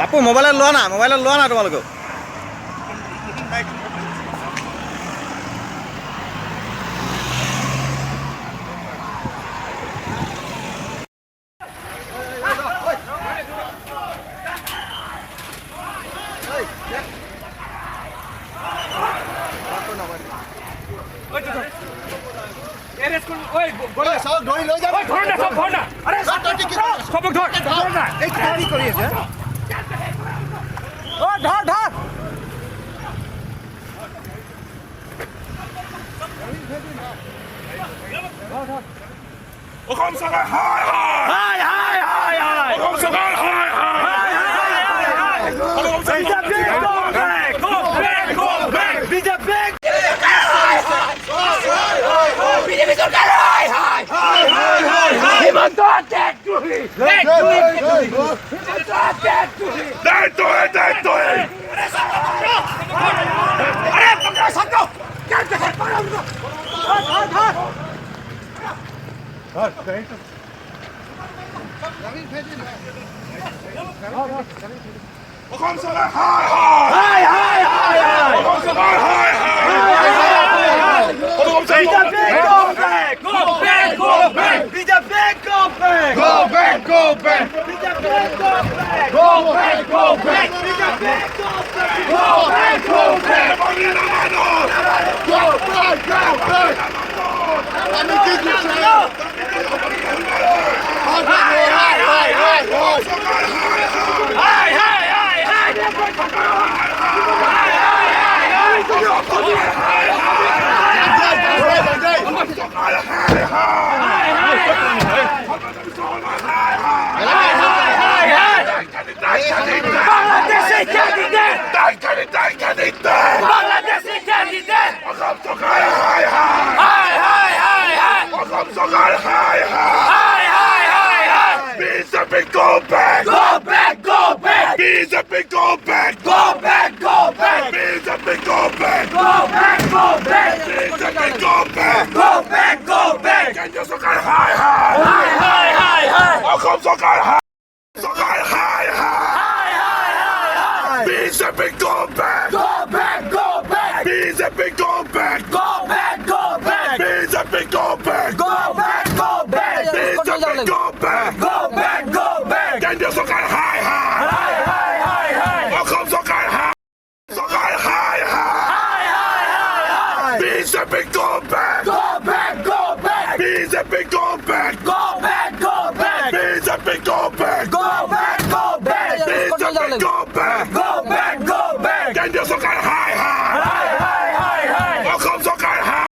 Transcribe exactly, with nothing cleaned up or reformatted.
আপু, মোবাইল লোৱা না, মোবাইল লোৱা না তোমালোকে। এৰেষ্ট কৰি, ঐ, গ-, গ'লে। ঐ, চাওক, ধৰি লৈ যাওক। ঐ, ধৰ না, চব ধৰ না। আৰে, চাওক, তই কি কৰি আছ? চবক ধৰ, ধৰ না। এই কি কৰি আছে? ঐ, ধৰ, ধৰ। অসম চৰকাৰ হায় হায়! হায়, হায়, হায়, হায়! অসম চৰকাৰ হায় হায়! হায়, হায়, হায়, হায়! অসম চৰকাৰ BJP go back! Go back, go back! BJP! BJP চৰকাৰ হায় হায়! হিমন্ত দেশদ্ৰোহী! দেশদ্ৰোহী! হিমন্ত দেশদ্ৰোহী! দেশদ্ৰোহী! দেশদ্ৰোহী! আৰে, পকৰা চাকৰা! অসম চৰকাৰ হায় হায়! হায়, হায়, হায়, হায়! অসম চৰকাৰ হায় হায়! হায়, হায়, হায়, হায়! অসম চৰকাৰ BJP go back! Go back, go back! BJP go back! Go back, go back! Go back, go back! BJP go back! Go back, go back! Go back, go back! আমি কি কৈছো? হায়, হায়, হায়, হায়! বাংলাদেশি ক্যান্ডিডেট! বাংলাদেশি ক্যান্ডিডেট! অসম চৰকাৰ হায় হায়! হায়, হায়, হায়, হায়! অসম চৰকাৰ হায় হায়! হায়, হায়, হায়, হায়! BJP go back! Go back, go back! BJP go back! Go back, go back! BJP go back! Go back, go back! BJP go back! Go back, go back! কেন্দ্ৰীয় চৰকাৰ হায় হায়! হায়, হায়, হায়, হায়! অসম চৰকাৰ হায়! চৰকাৰ হায় হায়! হায়, হায়, হায়, হায়! BJP go back! Go back, go back! BJP go back! Go back, go back! BJP go back! Go back, go back! BJP go back! Go back, go back! কেন্দ্ৰীয় চৰকাৰ হায় হায়! হায়, হায়, হায়, হায়! অসম চৰকাৰ হায়! চৰকাৰ হায় হায়! হায়, হায়, হায়, হায়! BJP go back! Go back, go back! BJP go back! Go back, go back! BJP go back! Go back, go back! BJP go back!